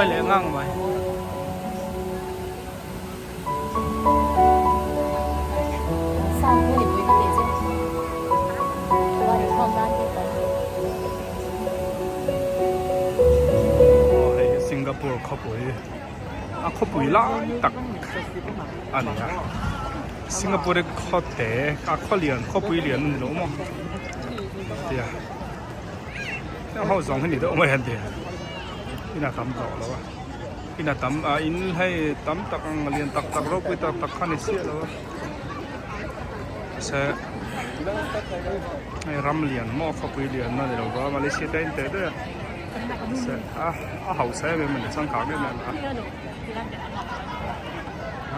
leh ngang mai. Aw hei hi Singapore khawpui a khawpui lai tak a ni a Singapore hi khaw te a khaw lian khawpui lian a ni lo maw tia heng ho zawng hi ni deuh mai an ti in a tam tawh lo a. In a tam a in hei tam tak ang lian tak tak ropui tak tak kha ni chiah lo a mahse hei ram lian maw khawpui lian a ni lo va Malaysia te a in teh daih a mahse a a hausa em em a ni changkang em em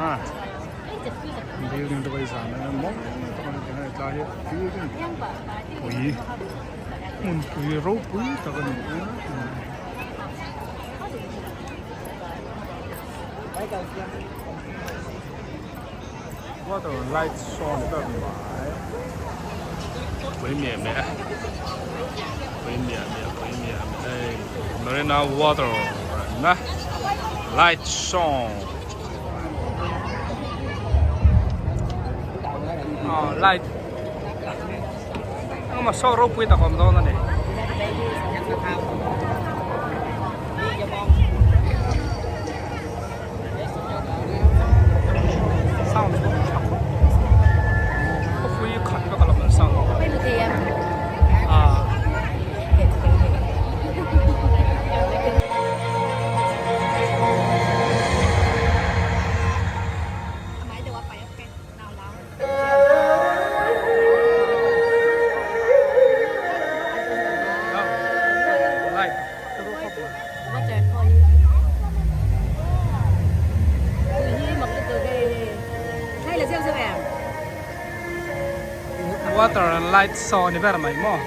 a a building te pawh hi zan a mawi tak a ni hei tlai hi building pui hmunpui ropui tak a ni a. Water light show ni ber mai pui miah miah pui miah miah pui miah miah hei Marina water na light show aw light Engemaw saw ropui tak a awm dawn a ni. Sound pawh a tha khawp khawpui khat vek alawm an sound a. Water and light show ni ber mai maw.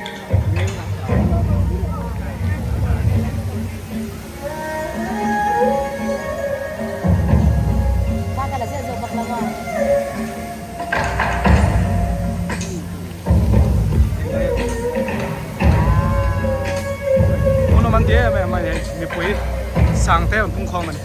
Hmun awm an ti em em a ni mipui sang te an pung khawm a ni.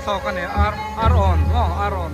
thlawk a ni ar ar awn maw ar awn.